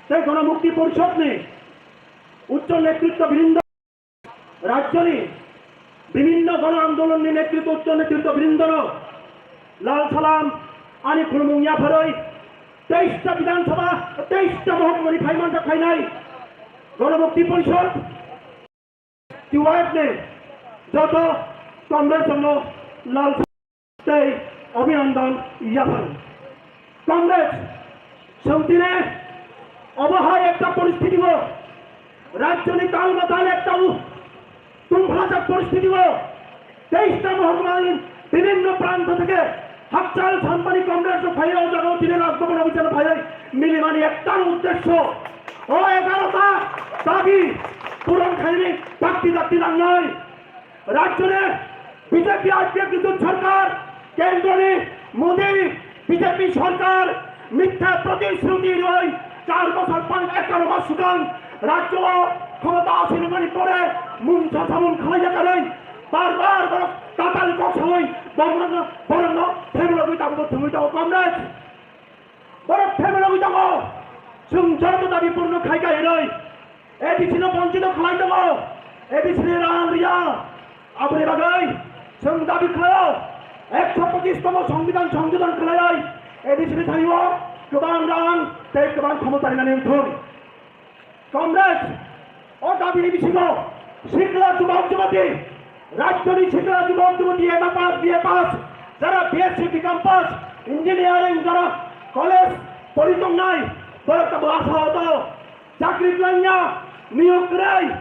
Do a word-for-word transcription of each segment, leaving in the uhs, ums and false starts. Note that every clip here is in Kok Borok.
tei Ganamukti Porishod ni uccho netritto brindo, rajyo ni bibhinno gano andolon ni netritto uccho netritto brindo no lal salam ani khulumung yapharwi teis ta Bidhan Sabha, teis ta Mohokuma ni phaiman ta phainai Ganamukti Porishod T Y F ni joto Congress no lal tei abhinandan yaphar. Congress chwng tini obo hai ekta poristiti o, rajyo ni tal ba tal ekta u tungphlajak poristiti o, teis ta Mohokuma ni bibhinno pranto theke hakchal sampani Congress rok phaiwi o jaga o tini Raj Bhavan o bichar phaiwi milimani ekta uddesho o egaroh ta dabi puron khainani dakti dakti nangnai. Rajyoni B J P I P F ni jut sarkar, kendroni Modi B J P sarkar mithya protishruti rwi char bochor pang ekaro mas swkang rajyo o khomota asinimani pore mungsa samung khlaiya kwrwi bar bar borok tatali kok sawi borokno borokno family rwi tabukbo thwngwi tongo comrade. Borok family rwi tongo. Chwng joto dabi purno khai khai rwi A D C no bonchito khlai tongo, A D C ni rang riya. Aboni bagwi chwng dabi khlaio, ekso pochis tomo Songbidan songjojon khlaiwi A D C ni thani o kwbang rang tei kwbang khomota rinani wngthung. Comrades, o dabini bisingo sikla jubab jubati, rajyoni sikla jubab jubati M A pass, B A pass, jara B S C, B Com pass, engineering, jara college pori tongnai, borok tabuk asa o tongo. Chakri twlangya, niyok kwrwi,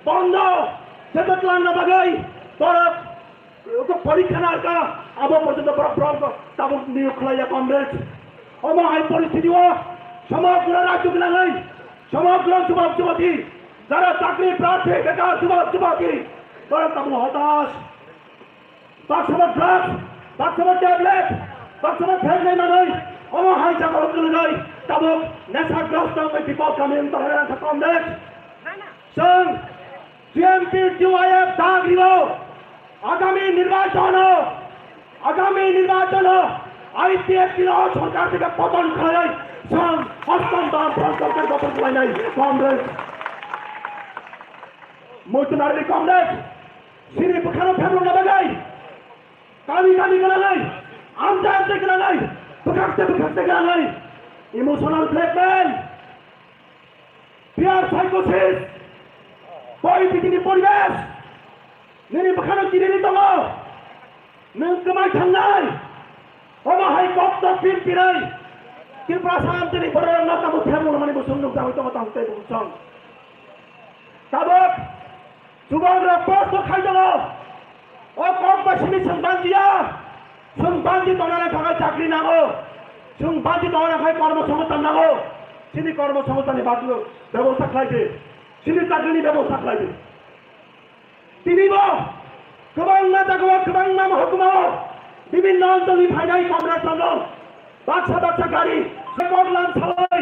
bondo, joto twlangna bagwi borok, oko porikha narwkha, abo porjonto borok, borok tabuk niyok khlaiya, comrades. Omo hai poristiti o, somogra rajyo gwnangwi, somogra jubab jubati, jara chakri prarthi, bekar jubab jubati, borok tabuk hotas. Baksa ba drugs, baksa ba tablet, baksa ba phelnai manwi, omo hai jaga o kwlwngwi tabuk nesagrosto wngwi bipod kami wng tongwi rang kha comrades. Chwng G M P T Y F dag rio, agami nirbachon o, agami nirbachon o I P F T o sorkar theke poton khlaiwi chwng ostom dam phang sorkar gothon khlainai comrades. Muitu narwkni comrades. Chini bwkhano phebrwngna bagwi kami kami gwnangwi, amchai amchai gwnangwi, bwkhakte bwkhakte gwnangwi emotional blackmail, fear psychosis, boi bitini poribesh, nini bwkhano kiriri tongo, nwng kwmai thangnai, omo hai kok tok pin pinai, Tripura Assam tini borok rok no tamo phebrwngna mani bosong nukjagwi tongo tamo tei bosong. Tabuk Chubagra post bo khai tongo. O kok ba simi chwng banjiya. Chwng banji tongna khe chakri nango. Chwng banji tongna khe kormo songsthan nango. Chini kormo songsthan ni bagwi bebosta khlai di. Chini chakri ni bebosta khlai di. Tini bo kwbangma jaga o, kwbangma mahakuma o bibinno anchal ni phainai comrade rok no baksa baksa gari record lam salai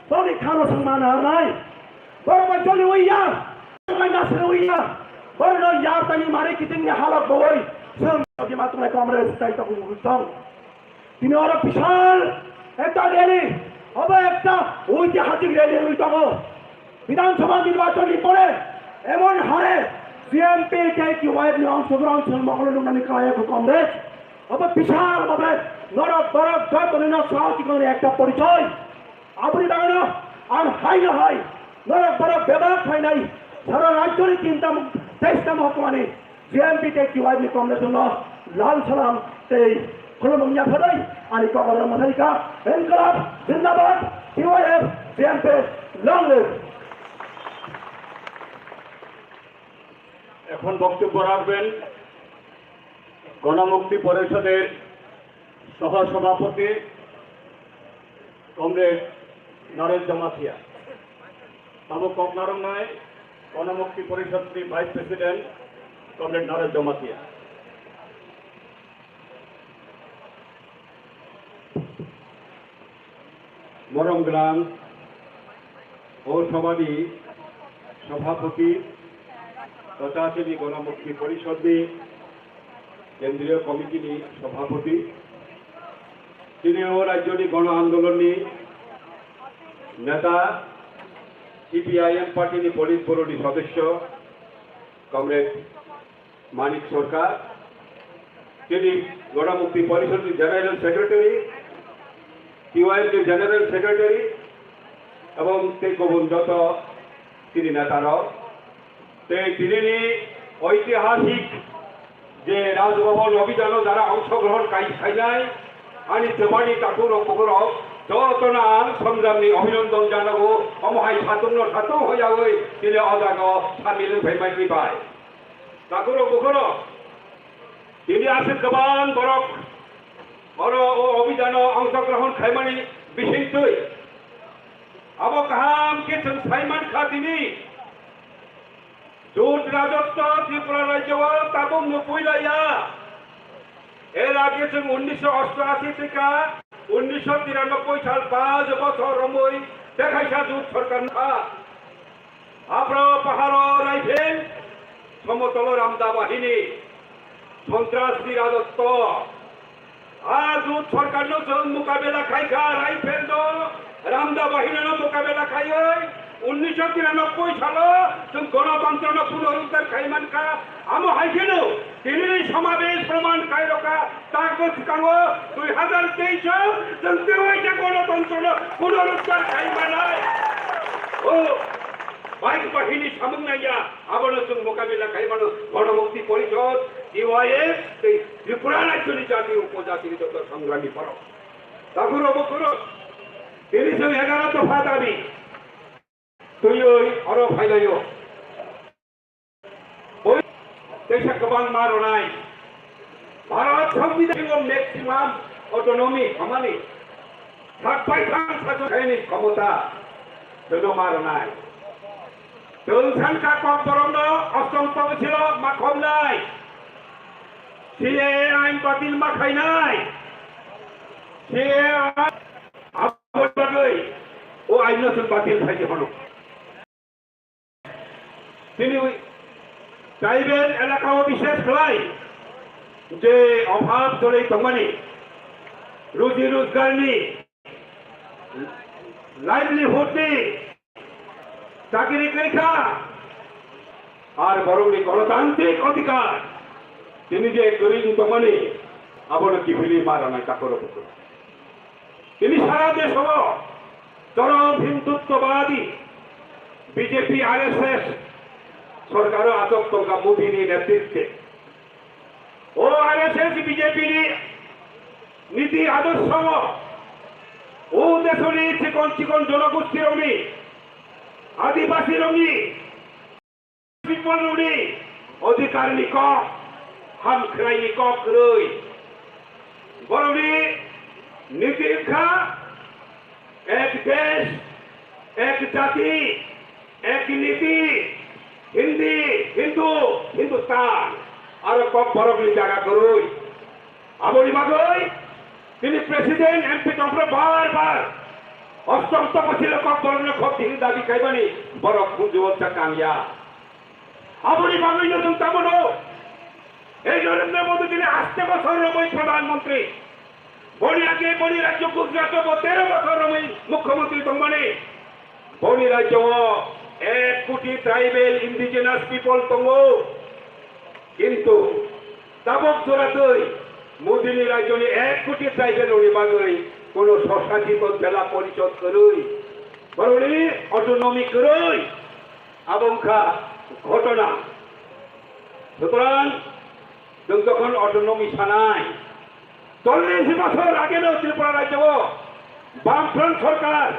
boni khano song mana harnai. Borok bai joli wi ya. Bai nasri wi ya. Borok no yar tani mari kiting ni halok boi. Song di matung lai comrade tai tok wi tong. Tini oro bishal ekta rally, obo ekta oitihasik rally wngwi tongo. Bidhan Sabha nirbachon ni pore emon hare G M P tei T Y F ni ongsogrong chwng mokolo nuknani khlai kho comrade. Obo bishal bhabe norok borok joto ni no sao chikon ni ekta porichoi. Aboni bagwino ang haino hai norok borok bebak phainai sara rajyoni tinta teista mohkumani G M P tei T Y F ni comrade no lal salam tei khulumung yapharwi ani kokoro mwthai kha. Inqilab Zindabad, T Y F, G M P long live. এখন বক্তব্য রাখবেন গণমুক্তি পরিষদের সহ সভাপতি comrade Naresh Jamatia. Tabuk kok narwknai Ganamukti Porishod ni Vice President Comrade Naresh Jamatia. Morom gwnang o sabhani sabhapati totha chini Ganamukti Porishod ni Kendriya Committee ni Sabhapati, tini o rajyoni Gono Andolon ni neta, CPIM পার্টিনি পলিট ব্যুরোনি সদস্য কমরেড মানিক সরকার, যিনি গণমুক্তি পরিষদনি general secretary, সিপিআইএমনি general secretary এবং tei gubun joto chini netarok, tei tinini oitihasik je Rajbhaban Abhijano jara ongshogrohon kai-, khainai, ani twmani takhuk rok bukhuk rok jotono ang songramni abhinondon janago, omo hai satung no satung hoyawi tini o jaga o samil wng phai maini bai. Takhuk rok bukhuk rok, tini aswk kwbang borok oro o abhijano ongshogrohon khaimani bisingtwi abo kaham khe chwng sai mankha tini. Jut rajotwo Tripura rajyo o tabuk no puilaiya. Er age chwng unnisho osto ashi theka unnisho tiranoboi sal panch bochor romwi tei kaisa jut sorkar nokha. Hapro paharo rifle, somotolo ramda bahini. Sontras ni rajotwo. A jut sorkar no chwng mukabela khai kha, rifle no, ramda bahini no mukabela khaiwi, unnisho tiranoboi salo chwng gonotontro no punoruddhar khai man kha. Amo hai kheno tini ni somabesh proman khai rokha, tak bwskango dui hazar teis o chwng teiwaisa gonotontro no punoruddhar khai manai. O, bike bahini samung naiya. Abono chwng mokabila khai mano, Ganamukti Porishod, T Y F, tei Tripura rajyoni jati upojatini joto songrami borok. Takhuk rok bukhuk rok, tini chwng egaro dopha dabi twiwi oro phailaio. Boi teisa kwbangma rwnai. Bharat Songbidango maximum autonomy hamani sak baithang sasu khaini khomota joto ma rwnai. Chwng sankha Kokborokno Ostom Tongsilok ma khomnai, C A A ain batil ma khainai, C A A aboni bagwi o aino chwng batil khaidi hwno. Tini tribal elaka o bishes khlai je obhab choli tongmani, ruji rojgar ni, livelihood ni, chakri kwrwi kha, ar borok ni gonotantrik odhikar tini je kwrwi tongmani, abono kiphilwi ma rwnai takhuk rok bukhuk rok. Tini sara desho chorom Hinduttwabadi B J P R S S sorkaro achuk tongkha Modi ni netritwe. O R S S B J P ni niti adorsho o desho ni chikon chikon jonogosti rok ni, adibasi rok ni, people rokni odhikar ni kok, hamkrai ni kok kwrwi. Borokni niti wngkha ek desh, ek jati, ek niti, Hindi, Hindu, Hindustan, aro kok borokni jaga kwrwi. Aboni bagwi tini president, M P tongphuru bar bar Ostom Topasila Kokborokno khok tini dabi khaimani borok khunju o cha kangya. Aboni bagwi no chwng tamo no. Ei Narendra Modi tini aste bochor romwi pradhan mantri. Boni age boni rajyo Gujarat o bo tero bochor romwi mukhyamantri tongmani. Boni rajyo o ek koti tribal indigenous people tongo. Kintu tabuk joratwi Modini rajyoni ek koti tribal rokni bagwi kono swsajito jela porishod kwrwi, borokni autonomy kwrwi, abo wngkha ghotona. Sutorang, chwng jokhon autonomy sanai, chollish bochor ageno Tripura rajyo o Bamfront sorkar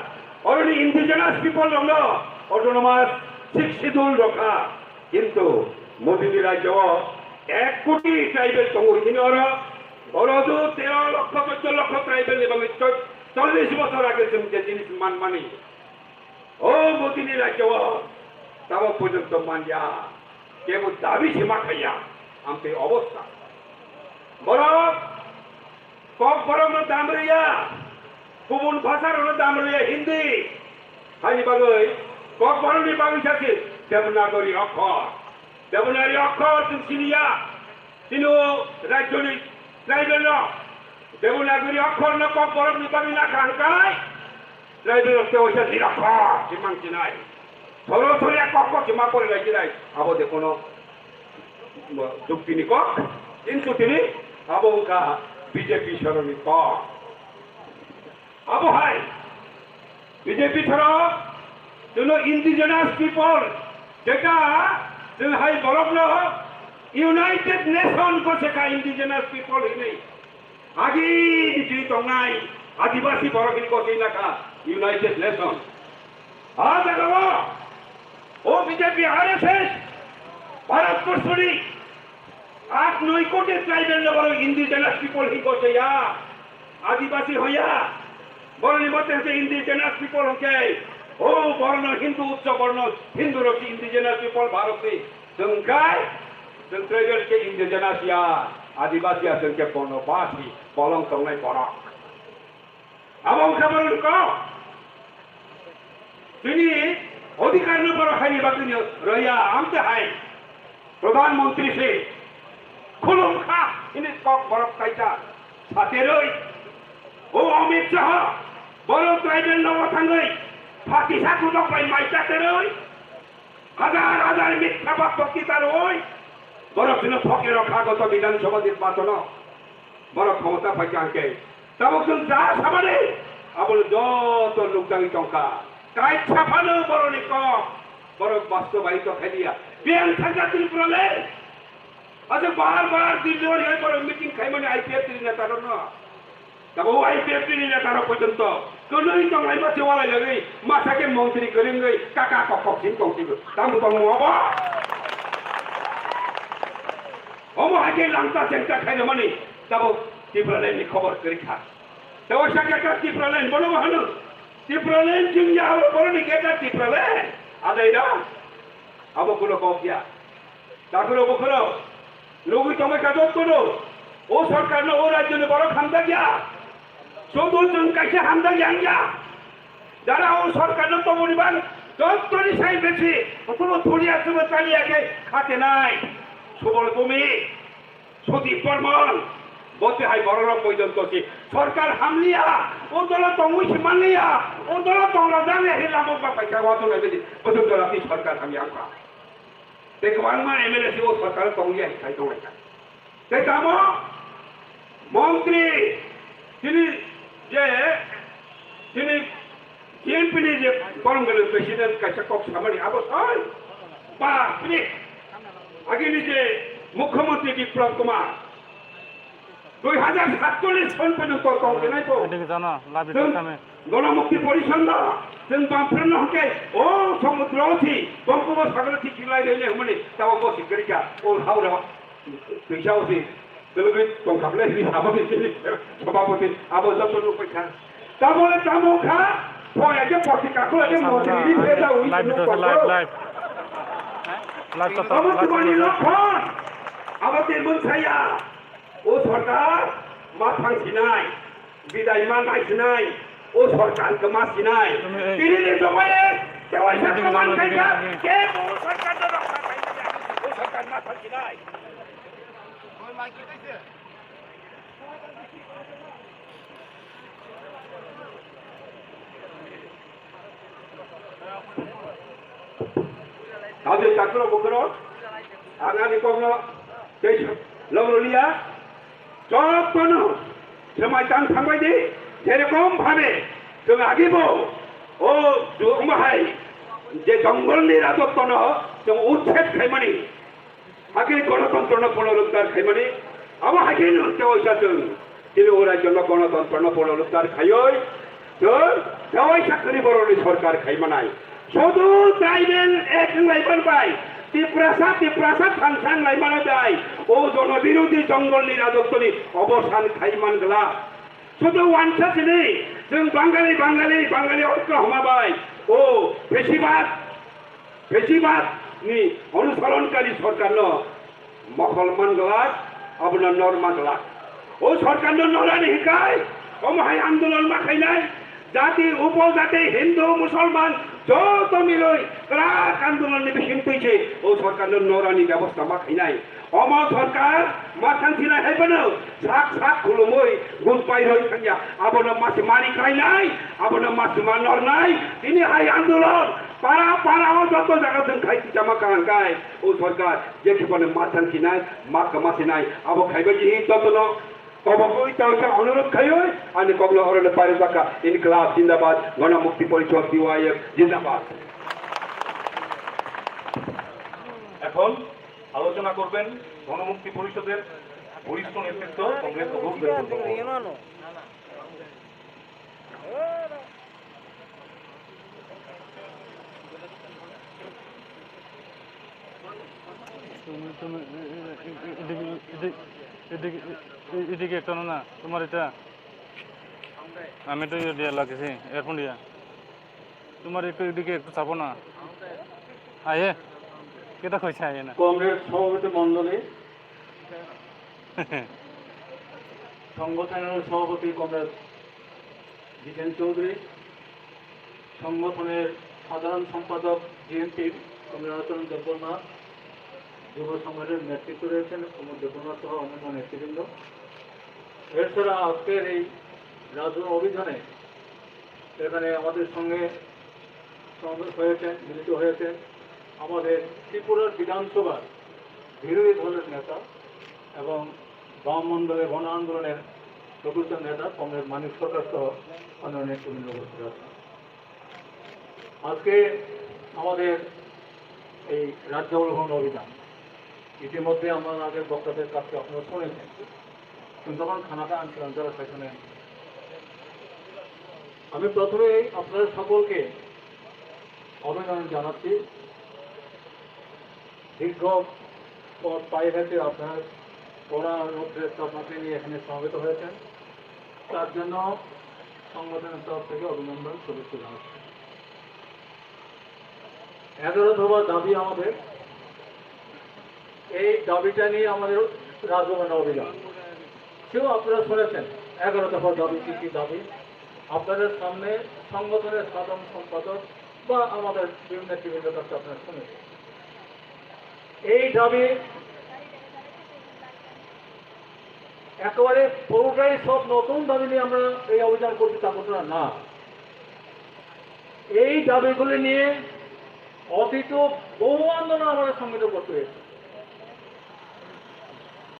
oroni indigenous people rokno autonomous sixth schedule rokha, kintu Modini rajyo o ek koti tribal tongo hini oro, oro do tero lokho choddo lokho tribal ni bagwi choi-, chollish bochor age chwng je jinis manmani. O Modini rajyo o tabuk porjonto manya, kebo dabi se ma khaiya, amtwi obostha. Borok Kokborokno dam rwya, kubun bhasharokno dam rwya, Hindi. Haini bagwi Kokborokni bagwi sakhe Devanagari okhor. Devanagari okhor chwng siniya. Chini o rajyoni tribal rok Devanagari okhorno Kokborokni bagwi nakha hwnkhe tribal rok tei waisa nirakhor se mang sinai. Soro sori a kok kok chuma pori lai chilai. Abo de kono, mo, jukti ni kok. Kintu tini abo wngkha B J P soroni kok. Abo hai B J P thoro chwngno indigenous people, jeta chwng hai borokno United Nation ko se kha indigenous people hinwi. Agi ni twi tongnai Adibasi borok hinwi ko se na kha United Nation. A jaga o, o B J P R S S Bharat Borshoni Aat noi koti tribal no borok indigenous people hinwi ko se ya, Adibasi hoya. Boroni mote hwnkhe indigenous people hwnkhe, o borokno Hindu utsa borokno Hindu rok se indigenous people Bharat ni. Chwng khai, chwng tribal khe indigenous ya, Adibasi ya, chwng khe Bonobasi, bolong tongnai borok. Abo wngkha borokni kok. Chini odhikar no borok haini bagwi no roya, amte hai. Pradhan Mantri se khulum kha, hini kok borok kaisa sateroi. O Amit Shah, borok tribal no thangwi, phati sa kudok bai mai sateroi. Hajar hajar mithya bak bokti taroi. Borok chwngno thoke rok kha goto Bidhan Sabha nirbachono. Borok khomota paikha hwnkhe. Tabuk chwng ja samani abono joto nukjagwi tongkha. Kaisa phano borokni kok borok bastobayi to khailiya. Biyang thangkha Tripura le. Aswk bar bar Delhi o rwui borok meeting khaimani I P F T ni neta rokno. Tabuk I P F T ni neta rok porjonto kwnwi tonglaima se walai lagwi masa khe montri kwrwngwi kaka kok kok sing tong sing tamo tong mo bo. Omo hai khe langta chengta khairokmani tabuk Tipraland ni khobor kwrwi kha. Tabuk sa khe Tipraland bono bo hano Tipraland chwng ya abo boroni khe Tipraland adai ra abo kuno kok ya. Takhro bukhro nugwi tongwi kha jottono. O sorkarno o rajyoni borok hamjakya. Sobo chwng kaisa hamjakya wngya. Jara o sorkarno tongmani bang jottoni sai besi, kotobo thuriya chwbo chaliya khe khatenai. Subol Bumi, Sudip Barman, bote hai bororok porjonto se sorkar hamliya, o dolo tongwi se manliya, o dolo tongra jakliya he lamok ba paikha watung nai besi, bosong jora twi sorkar hamya wngkha. Tei kwbangma M L A se o sorkar tongya hai khai tonglaikha. Tei tamo montri chini je chini T M P ni je borong gwnang president kaisa kok samani abo sai bapre agini je mukhyamantri Biplab Kumar Dui hajar satchollish son porjonto tong khe nai bo. Edik jana, labi Chwng kame. Ganamukti Porishad no, chwng bamphre no hwnkhe, o somudro si, Bangkoksagar si khilai rene hwnmani, tabo bo si kwrwi kha, o hao rao, twisa o si, twlwgwi tong kha ble, hi habo ni sini, sabapati, abo joto nuk pai kha. Tamo le tamo kha, phoya je poti kakula je Sama moti na, ni pheda ui live nuk video se, kok live, ko. Live. Live to, Abo live to, tumani live. Lokhon, abo te mun saya. O sorkar ma thang sinai, bidai ma nai sinai, o sorkar khe ma sinai. Tini ni jobaye, tewaisa kaman khai kha, ke bo o sorkar no rokha khai kha, o sorkar ma thang sinai. Abo takhro bukhro, ang ani kokno tei logro liya, jotono swmai tang thangbai di, jerokom bhabe chwng agibo o jumahai je jongolni rajotwono chwng uchhed khaimani, Hakhe Ganatantrano punarudhar khaimani, abo hakhe no tewaisa chwng, tini o rajyono Ganatantrano punarudhar khaiwi, chwng tewaisa khani borokni sorkar khaimanai. Sudu tribal act wnglaimani bai, Tiprasa, Tiprasa thansa wnglaimani bai, o jonobirodhi jongolni rajotwoni obosan khaiman glak. Sudu wansa sini, chwng Bangali, Bangali, Bangali orko homa bai, o Besibad, Besibad ni onusoron kari sorkar no mokol man glak, abono nor man glak. O sorkar no norani hikai, omo hai andolon ma khainai, Jati, upojati, Hindu, Musolman, joto miloi kwrak andolonni bising twi se o sorkarno norani bebosta ma khainai. Omo sorkar ma thang sinai hai phano sak sak khulumui goodbye roi thangya. Abono masi mari khlainai, abono masi ma nornai. Tini hai andolon para para o joto jaga thang khai tama kaham kai o sorkar je khibano ma thang sinai, ma kama sinai. Abo khaiba jihi jotono Kobogwi tangsa onurot khaiwi ani kokno orono parijak kha Inklab Zindabad, Ganamukti Porishod, D Y F Zindabad. এখন আলোচনা করবেন গণমুক্তি পরিষদের বরিষ্ঠ নেতৃত্ব কমরেড অভুপ দেববর্মন। তুমি তুমি এদিকে এদিকে এদিকে একটা না তোমার এটা আমি তো ইয়ে দিয়ে লাগেছি এয়ারফোন দিয়া তোমার একটু এদিকে একটু চাপো না আয়ে কেটা কইছে আয়ে না কংগ্রেস সভাপতি মণ্ডলী সংগঠনের সভাপতি কংগ্রেস জিতেন চৌধুরী, সংগঠনের সাধারণ সম্পাদক জিএনপির কমলাচরণ দেববর্মা, যুব সংগঠনের নেতৃত্ব রয়েছেন প্রমোদ দেববর্মা সহ অন্যান্য নেতৃবৃন্দ। এছাড়া আজকের এই রাজভবন অভিযানে এখানে আমাদের সঙ্গে সমাবেশ হয়েছেন, মিলিত হয়েছেন আমাদের ত্রিপুরার বিধানসভার বিরোধী দলের নেতা এবং বাম মণ্ডলের গণ আন্দোলনের প্রকৃত নেতা কমরেড মানিক সরকার সহ অন্যান্য নেতৃবৃন্দ উপস্থিত আছেন। আজকে আমাদের এই রাজ্য অবলম্বন অভিযান ইতিমধ্যে আমার আগের বক্তাদের কাছে আপনারা শুনেছেন, কিন্তু তখন খানাটা আনছিলাম যারা সেখানে। আমি প্রথমেই আপনাদের সকলকে অভিনন্দন জানাচ্ছি। দীর্ঘ পথ পায়ে হেঁটে আপনারা কড়া রৌদ্রের তাপমাত্রা নিয়ে এখানে সমবেত হয়েছেন, তার জন্য সংগঠনের তরফ থেকে অভিনন্দন, শুভেচ্ছা জানাচ্ছি। এগারো দফা দাবি আমাদের, এই দাবিটা নিয়ে আমাদের রাজভবনে অভিযান। সেও আপনারা শুনেছেন এগারো দফা দাবি কী কী দাবি। আপনাদের সামনে সংগঠনের সাধারণ সম্পাদক বা আমাদের বিভিন্ন নেতৃবৃন্দ কাছে আপনারা শুনেছেন। এই দাবি একেবারে পুরোটাই সব নতুন দাবি নিয়ে আমরা এই অভিযান করছি তা করতে না। এই দাবিগুলি নিয়ে অতীত বহু আন্দোলন আমাদের সংগঠিত করতে হয়েছে।